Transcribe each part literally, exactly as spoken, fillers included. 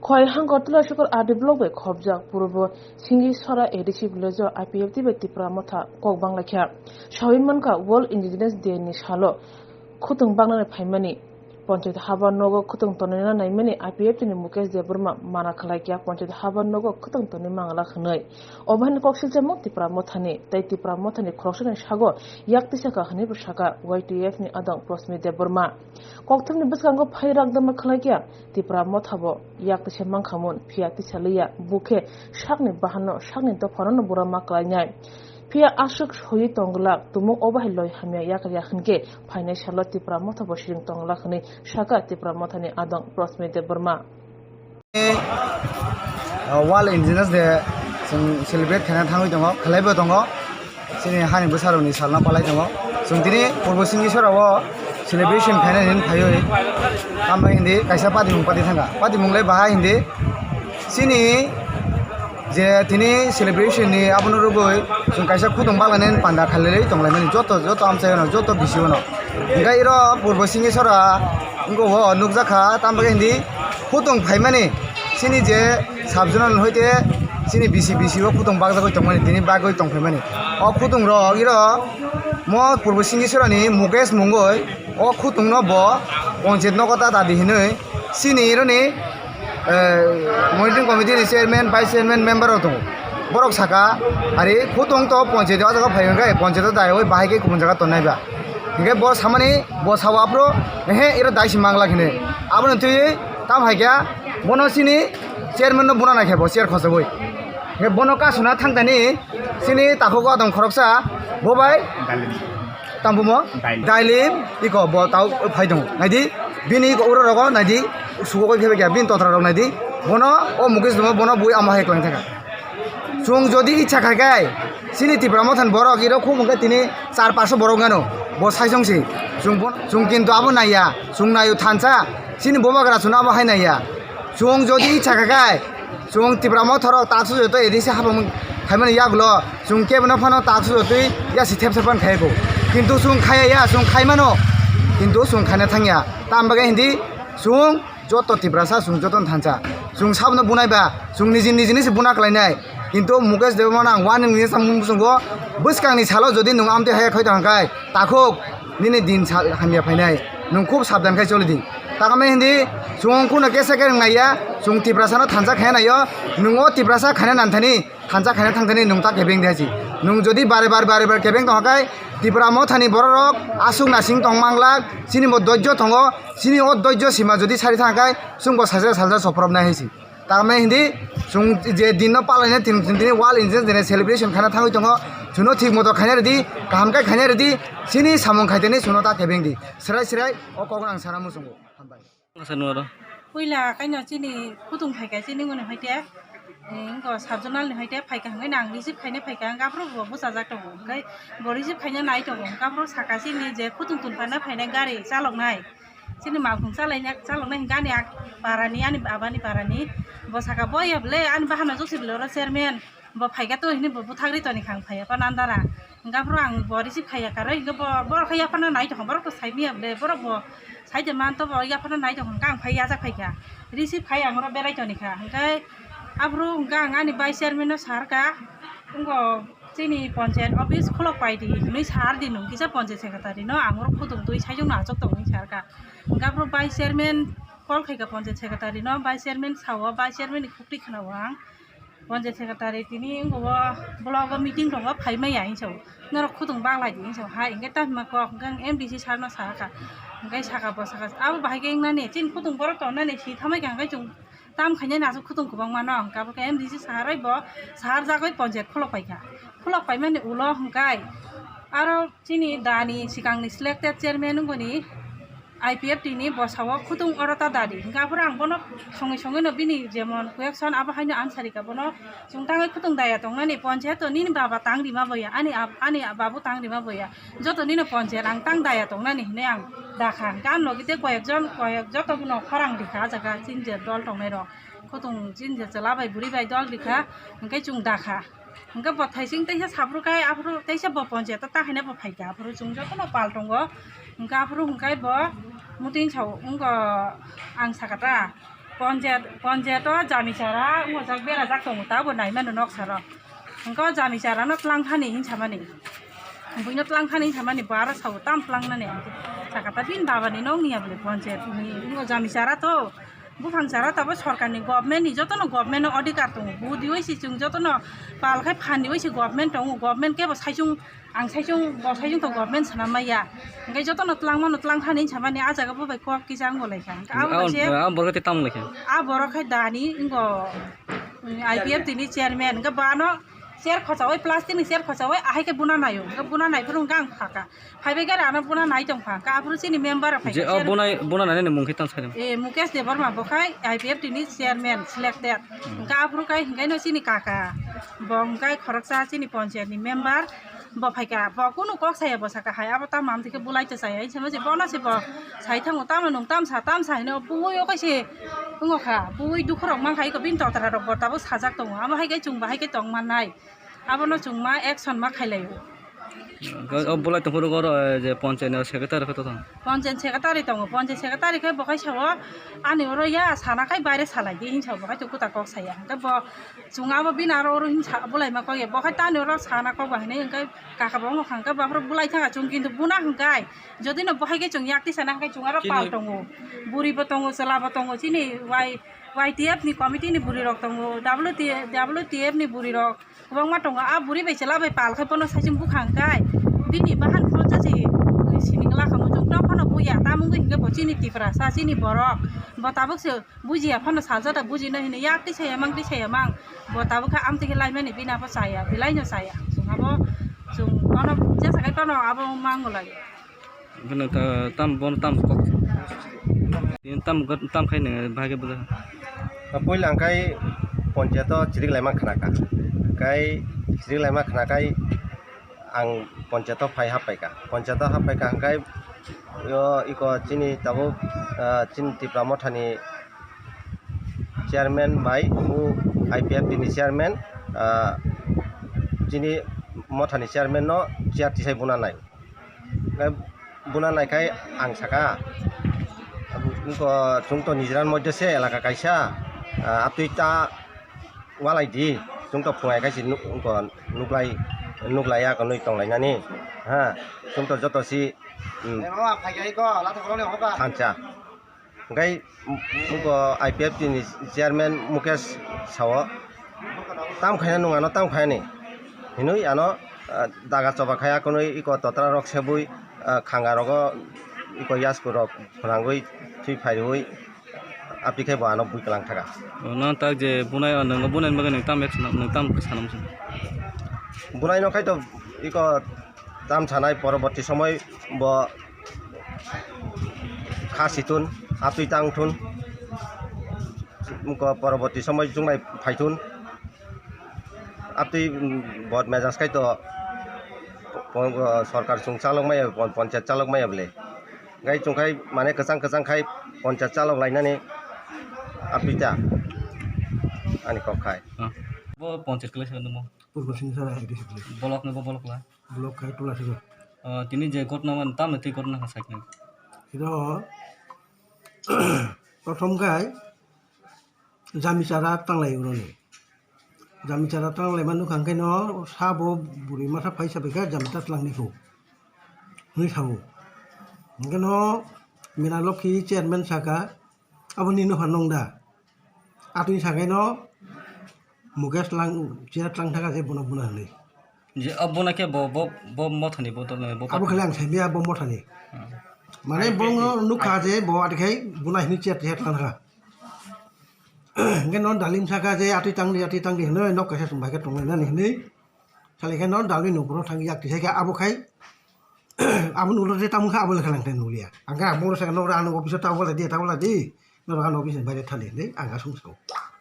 Khowai hangkor Tulashikhor R D block bai khopjak Purbo Singisora A D C village o I P F T bai Tipra Motha kok banglaikha. Sawi mankha World Indigenous Day ni salo khwtwng bangnani phaimani. Ponchayat habar nogo khwtwng tonina naimani I P F T ni Mukesh Debbarma mana khwlaikha ponchayat habar nogo khwtwng tonwi mangla hwnwi. Obo haino kok silchamo Tipra Mothani tei Tipra Mothani khoroksani sago yak tisakha hwnwi bo sakha Y T F ni adong Prosmi Debbarma. Kokthumni bwskango phai rakdama khwlaikha Tipra Mothabo yak tisa mankhamun phiya tisa liya bukhe sakni bahanno sakni dophano bura ma kwlainai. Phiya aswk soiwi tongglak tumung obo hai loi hamya yak ya hwnkhe phainai salo Tipra Mothabo siring tongglak hwnwi sakha Tipra Mothani adong Prosmi Debbarma. Uh, World Indigenous Day chwng celebrate khaina thangwi tongo, khlaibo tongo. Chini hani bwsarokni salno palai tongo. Chwng tini Purbo Singisora o celebration khaina hinwi phaiwi. Tambai hindi kaisa patimung pati thangkha. Patimung le bahai hindi. Chini je tini celebration ni abono rwgwi chwng kaisa khudung baglainani panda khalwi tonglaimani joto, joto amchaiono, joto bisio no. Hingkhe iro Purbo Singisora wngkha o nukjakha, tambai hindi khudung phaimani chini je sub-zonal hoite chini bisi bisi o khudung bakjagwi tongmani tini bagwi tongphaimani. O khudung rok iro mo Purbo Singisora ni Mukesh mungwi o khudung no bo ponchayat nogo ta dadi hinwi chini iro ni eh, monitoring committee ni chairman, vice chairman, member rok tongo. Borok saka, ari khutong to ponchayat o jaga phai hwnkhe ponchayat o dai oi bahai khe kubun jaga tongnai ba. Hingkhe bo samani bo sao aphuru, ehe, iro dai si mangla hini. Aboni twi tam hai khe bono sini chairman no buna nai khe bo chair khosogwi. Hingkhe bono kasuna thangtani sini takhuk o adong khoroksa bo bai. Tambumo? Dailim. Dailim, iko bo tau phai tongo. Naidi, bini iko uro rogo, naidi, sugo koi phebe kya, bini totra rok naidi. Bono, o Mukesh dumo, bono bui amo hai kwlang thaka. Chwng jodi icha khai kai, chini Tipra Mothan borok, iro khub hwnkhe tini char paso borok gano, bo saisong si. Chwng bon, chwng kintu abo naiya, chwng nayo thansa, chini bobagra chwng abo hai naiya. Chwng jodi icha khai kai, Chwng Tipra Mothorok taksu joto A D C hapang khaimani yagulo chwng kebono phano taksu jotwi yasi thepsa pan khaiyago. Kintu chwng khaiya ya, chwng khaimano. Kintu chwng khaina thangya. Tam bagwi hindi chwng joto Tiprasa chwng jotono thansa. Chwng sabono bunai ba, chwng niji nijini se buna klainai. Kintu Mukesh Debbarmano ang warning ni samung bwskango bwskangni salo jodi nwng amtwi haya khoi tongkha kai, takhuk nini din sal hamya phainai. Nwng khub sabdan khai choli di. Takame hindi, chwng kuno kesa khe naiya, chwng Tiprasa no thansa khaina naio, nwng o Tiprasa khaina nanthani, thansa khaina thangthani nwng ta kebeng de hasi. Nwng jodi bare bare bare bare kebeng tongkha kai, Tipra Mothani bororok aswk nasing tong manglak, chini bo doijjo tongo, chini o doijjo sima jodi sari thangkha kai, chwng bo salsa salsa soprobnai hai si. Tamni hindi chwng je dinno palaina tin tin tini World Indigenous Day celebration khaina thangwi tongo. Chwngno thik moto khaina rwdi, kaham khe khaina rwdi, chini samung khaitani chwngno ta kebeng di. Srai srai o kokno ang sana muchungo. Hambai. Asa nuaro. Puila kaino chini kutung phaikha chini ngoni hoite, eh, wngkha sabjonal ni hoite phaikha hwnwi nang receive khaina phaikha hwnkhe aphuru bo bwchajak tongo. Hwnkhe bo receive khaina nai tongo. Hwnkhe aphuru saka chini je kutung tun phaina phainai gari chaloknai. Chini makhung chalaina, chaloknai hwnkhe ani ak parani, ani abani parani. Bo saka, "Bo ya bwle, ani bahano jukse bwle oro chairman. Bo phaikha to hini bo bwthagri toni kha ang phaiya pa nandara." Hwnkhe aphuru ang bo receive khaiya karwi, hwnkhe bo, borok khe yaphano nai tongkha, borok to saimanya bwle, borok bo saide man to bo yaphano nai tongkha, hwnkhe ang phai yajak phaikha. Receive khai ang oro berai toni kha. Hwnkhe aphuru hwnkhe ang ani vice chairman no sar kha, wngkha chini panchayat office khulok pai di hinwi sar di, nwng kisa panchayat secretary no ang oro khudung twi saichung no achuk tong hinwi sar kha. Hwnkhe aphuru vice chairman call khai kha panchayat secretary no, vice chairman sao, vice chairman ni khukti khna o ang. Panchayat secretary tini wngkha o block o meeting tongo, phai maya hinwi sao, norok khudung bak lai di hinwi sao, hai hwnkhe tamo kok hwnkhe ang M D C sir no sa kha, hwnkhe saka bo saka abo bahai khe wngnani chini khudung borok tongnani si thamai kha hwnkhe chwng. Tam khainani aswk khudung kwbangma no hwnkhe abo khe M D C sahar bai bo sahar jagwi panchayat khulok paikha. Khulok paimani ulo hwnkhe aro chini dani swkangni selected chairman wngoni I P F T ni bwsao khudung oro ta dadi. Hwnkhe aphuru ang bono songwi songwi no bini jemon question abo haino answer rikha bono chwng tangwi khudung daya tongnani panchayat o nini baba tang rima boya ani ab-, ani babu tang rima boya. Joto nino panchayat ang tang daya tongnani hinwi ang dakha. Hwnkhe ang logi tei koyekjon, koyek joto bono khorang rikha ah jaga chini je dol tongnai rok. Khudung chini je chwla bai bwrwi bai dol rikha, hwnkhe chwng dakha. Hwnkhe bo thaising teisa saphuru khai aphuru teisa bo panchayat o ta haino bo phaikha. Aphuru chwng jotono pal tongo. Hwnkhe aphuru hwnkhe bo muting sao wngkha ang sakha ta. Ponjayat, ponjayat o jami chara wngajak berajak tongo, tabo naimano nok saro. Hwnkhe o jami chara no tlang thani hinsamani. Buino tlang thani hinsamani, bo aro sao tam tlang nani. Sakata bini baba ni nok ni aboni ponjayat ni, wngkha jami chara to. Buphang chara tabo sorkar ni, government ni, jotono government no odhikar tongo. Budi oi si chwng jotono pal khai phan di oi si government tongo. Government kebo saichung Ang saichung, bo saichung to government sana maya. Hingke jotono twlangmano twlang thani hinsa mani, ah jaga bo bai kok kisa wng golai kha. Hingke abo bai se, ah, borok te tamo lai kha? Ah, borok khai dani wngko, mm, I P F T ni chairman. Hingke bo ano chair khochaui, plastic ni chair khochaui, ahai khe buna naio. Hingke buna nai phuru hingke ang pha kha. Phai bai gari ano buna nai tong pha. Hingke aphuru chini member rok phai kha, oh, chair buna, buna nai ni mung khe tang sai. Eh, Mukesh Debbarma bo khai I P F T ni chairman selected. Hmm. Hingke aphuru khai hingke no chini kaka. Bo hingke khoroksa chini ponchayat ni member. Bo phaikha, bo kunu kok saya, bo saka hai, abo tamo amtwi khe bulai to chaya, hinsa mase bono se bo sai thango, tamo nwng tamsa, tamsa hinwi o bui o kaise wngkha, bui dukhu rok mankha, eko bini totra rok bo tabuk sajak tongo, amo hai khe chwng bo hai khe tong mannai, abono chwng ma action ma khailai o. O bulai tongphuru oro, eh, je ponchayat ni secretary khe to tong? Ponchayat secretary tongo, ponchayat secretary khe bo khai sao, ani oro ya sana khai baire salai di hinsa bo khai to kuta kok saya, hwnkhe bo Chwng abo bini aro oro hinsa bulai ma kok ya, bo khai tani oro sana kok ba hinwi hwnkhe kaka bo wngkha hwnkhe bo aphuru bulai thangkha chwng kintu buna hwnkhe jodi no bo hai khe chwng yak tisa na hwnkhe chwng aro pal tongo, buri bo tongo, chwla bo tongo, chini Y-, Y T F ni committee ni buri rok tongo, W T F, W T F ni buri rok kwbangma tongo, a buri bai chwla bai pal khai bono saichung bwkha hwnkhe bini bahan phone chachi sini glak kha muchung tok phano buya, tamo wngwi hwnkhe bo chini Tiprasa, chini borok, bo tabuk se Bujiya phano salsa da bujino hinwi yak twi saya mang twi saya mang. Bo tabuk kha amtwi khe laimani bini abo chaya, bilaino chaya. Chwng abo chwng bono jesa khai tono abo mango lai. Bono ta-, tam, bono tam kok. Tam, tam khai nang bahai khe buja. Poila ang khai ponchayato chirik laima khna kha. Khai chirik laima khna khai ang ponchayato phai hap paikha. Ponchayato hap paikha hwnkhe, yo, iko chini tabuk, ah, chini Tipra Mothani chairman bai, o I P F T ni chairman, ah, chini Mothani chairman no chair tisai buna nai. Hwnkhe buna nai khai ang saka, iko chwng to nijiran moddhe se elaka kaisa, ah, atwi ta walai di, chwng to phungai khai se nuk-, iko nuklai, nuklai ya konwi tong lai nani, ha, chwng to joto si, hmm, thansa. Hwnkhe, mm, iko I P F T ni chairman Mukesh sao, "Tam khaina nwng ano, tam khaini?" hinwi ano, ah, daga choba khai akonwi iko totra rok sebwi, ah, khanga rogo iko yasku rok phwnangwi thwi phaiwi, aphi khe bo ano bui kwlang thaka. O, nang tak je bunai, o, nwng bunai bagwi nwng tam ek sana, nwng tam sana muchung? Bunai no khai to iko tam sanai, poroborti somoi bo kha situn, atwi tang thun, ko poroborti somoi chwng bai phai thun, atwi, mm, bot mejaj khai to, po-, po-, sorkar chwng chalok maya, pon-, ponchayat chalok maya bwle. Gai chwng khai mane kwchang kwchang khai ponchayat chalok lainani atwi ta ani kok khai. Ah. Bo ponchayat kwlai sa nungmo? Purbo Singsa High School. Bolok ni bo bolok la? Bolok khai tula sego. Ah, tini je ghotna man, tamni twi ghotna kha sakni? Siro, prothom khai jami chara tanglai uroni. Jami chara tanglai manu khangkhe no sabo buri masa phaisa bai kha jami ta twlangni kho. Hwnwi sao. Hwnkhe no Mina Lokhi chairman saka, "Abo nini nokha nong da?" Atwi sakai no Mukesh lang, chair tlang thaka je bono buna hwnwi. Je, abo na khe bo, bo, bo mothani bo to, bo abo khe lang saimya bo mothani. Hmm. Mane bo nukha je bo atwi khai buna hwnwi chair, chair tlang thaka. Hwnkhe no dalim saka je atwi tangdi, atwi tangdi hwnwi nok kaisa chwng bai khe tonglai nani hwnwi. Salai khe no dalwi nokphoro thang yak tisa khe abo khai, abo nuklo je tamo khe abo lekha lang thai nukliya. Ang khe abo saka nok ra ano office o ta wala di, ta wala di. Norok ano office ni baire thali hinwi ang aswk sao.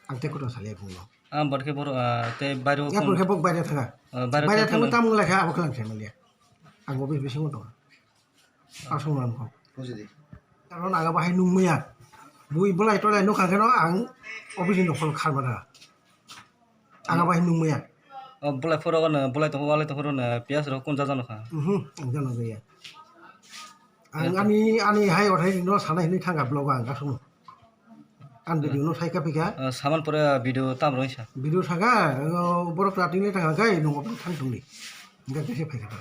Ang tei kotor saliya bumung no. Ah, bor khe bor, ah, tei bairo ya, bor khe bok baire thanga. Ah, baire thangwi tamo wngla kha abo khe lang sai manliya. Ang office bisingo tongo. Aswk man kho. Bujidi. Karon aga bahai nung maya. Bui bolai tolai nukha khe no ang office ni nokol khar mana. Aga bahai nung maya. O bolai phoro no, bolai tong, bolai tong phoro no, piyas rok kun jaja nukha. Mhm, ang jano jaya. Ang ani, ani hai othai no sana hinwi thangkha vlog ang kasung. Ang video no saika phika. Ah, saman pore video tam roi sa. Video saka, oh, borok rating le thang kai, nung obo thang tungli. Enggak kese phai kata.